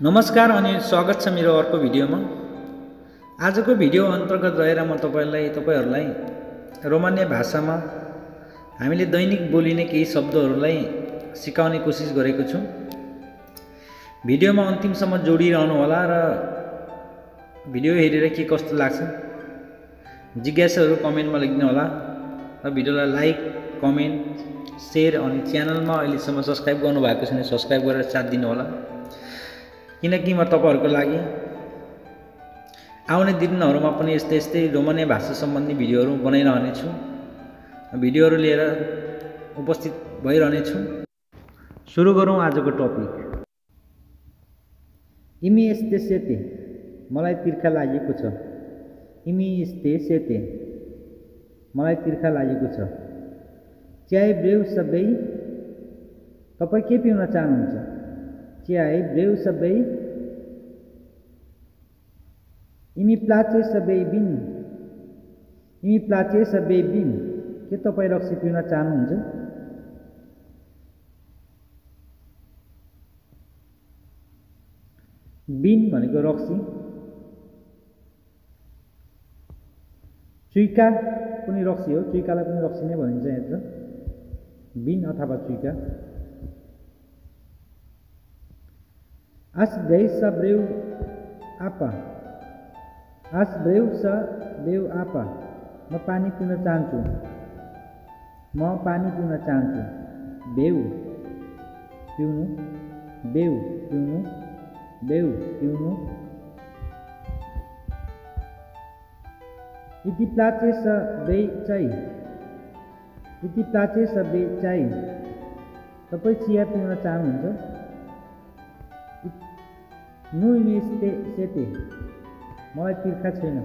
नमस्कार अनि स्वागत छ मेरो अर्को भिडियोमा। आजको भिडियो अन्तर्गत रहेर म तपाईहरुलाई रोमानिया भाषामा हामीले दैनिक बोलिने केही शब्दहरूलाई सिकाउने कोसिस गरेको छु। भिडियोमा अन्तिमसम्म जोडिरहनु होला र भिडियो हेरेर के कस्तो लाग्छ जिज्ञासाहरू कमेन्टमा लेख्नु होला र भिडियोलाई लाइक, कमेन्ट, शेयर अनि च्यानलमा अहिलेसम्म सब्स्क्राइब गर्नुभएको छैन सब्स्क्राइब गरेर साथ दिनु होला। किनकि म तपाईहरुको लागि आउने दिनहरुमा पनि यस्तै रोमानिया भाषा सम्बन्धी भिडियोहरू बनाइरहने छु। भिडियोहरू लिएर उपस्थित भइरहने छु। सुरु गरौँ आजको टपिक। इमी यस्ते सेते मलाई तिर्खा लागेको छ। इमी यस्ते सेते मलाई तिर्खा लागेको छ। चाय ब्रेउ सबै तपाई के पिउन चाहनुहुन्छ? चाय ब्रेउ सबै इमी प्लाचे सबै बिन इमी प्लाचे सबै बिन के तपाई रक्सी पिउन चाहनुहुन्छ? बिन भनेको रक्सी। चुइका पनि रक्सी हो। चुइकालाई पनि रक्सी नै भनिन्छ यहाँ। बिन अथवा चुइका। As breu sa breu apa? As breu sa breu apa? म पानी पिउन चाहन्छु। म पानी पिउन चाहन्छु। बेउ पिउनु, बेउ पिउनु, बेउ पिउनु। इति प्लाचे sa bei chai इति प्लाचे sa bei chai तपाई चिया पिउन चाहनुहुन्छ? नु इमी यस्ते सेते मलाई तिर्खा छैन।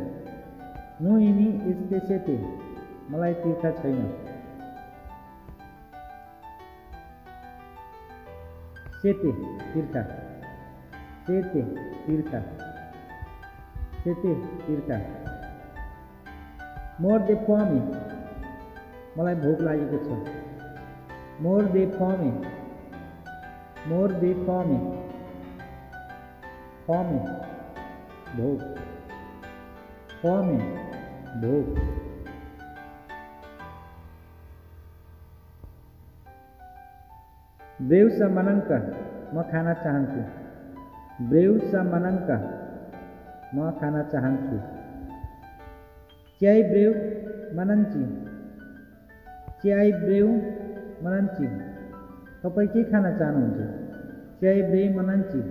नु इमी यस्ते सेते मलाई तिर्खा छैन। सेते तिर्खा, सेते तिर्खा, सेते तिर्खा। मोर दे फमी मलाई भोक लागेको छ। मोर दे फमी, मोर दे फमी, फमी भोक, फमी भोक। ब्रेउ सा मनंका म खाना चाहन्छु। ब्रेउ सा मनंका म खाना चाहन्छु। चाय ब्रेउ मनन्ची, चाय ब्रेउ मनन्ची तपाई के खाना चाहनुहुन्छ? चाय ब्रेउ मनन्ची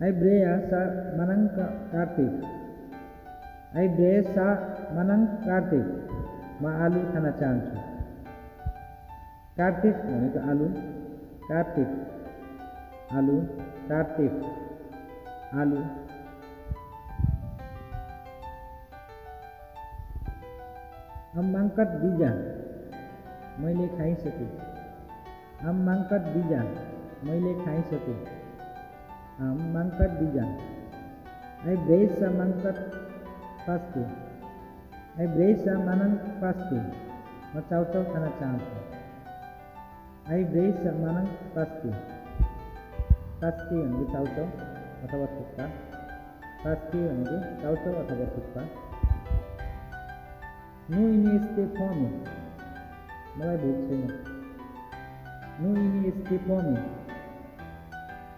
Ai brea sa manang kartik. Ai brea sa manang kartik. म आलु खाना चाहन्छु। कार्तिक भनेको आलु। कार्तिक आलु, कार्तिक आलु। अब मांकट दिजा मैले खाइसके। अब मांकट दिजा मैले खाइसके। मांकट दिजा आई ब्रेस सा मांकट पास्ते। आई ब्रेस सा मानंग पास्ते म चाउचाउ खाना चाहन्छु। आई ब्रेस सा मानंग पास्ते। पास्ते भनेको चाउचाउ अथवा थुक्पा। पास्ते भनेको चाउचाउ अथवा थुक्पा। नु इमी यस्ते फमी मलाई भोक छैन। नु इमी यस्ते फमी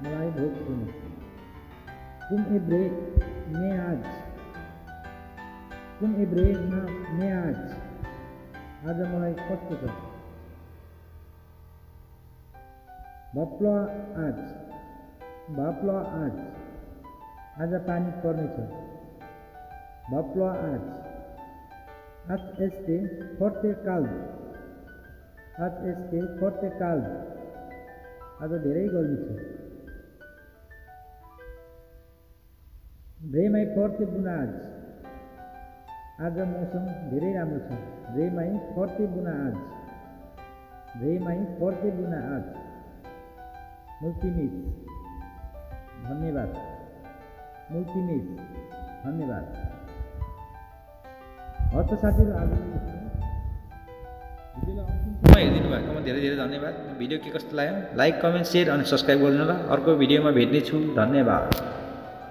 मलाई भोक छैन। कुम एब्रे मे आज, कुम एब्रे मे आज आज मलाई कस्तो छ? भप्लो आज, भप्लो आज आज पानी पर्नेछ। भप्लो आज, आज este foarte cald, आज este foarte cald आज धेरै गर्मी छ। Vrei mai foarte bună azi. आज मौसम धेरै राम्रो छ। Vrei mai foarte bună azi. Vrei mai foarte bună azi. Mulțumit. धन्यवाद। Mulțumit. धन्यवाद। हस्त साथीहरु आज भिडियोलाई अन्तिमसम्म हेरिदिनु भएकोमा धेरै धेरै धन्यवाद। भिडियो के कस्तो लाग्यो लाइक कमेन्ट सेयर अनि सब्स्क्राइब गरिदिनु होला। अर्को भिडियोमा भेट्ने छु। धन्यवाद।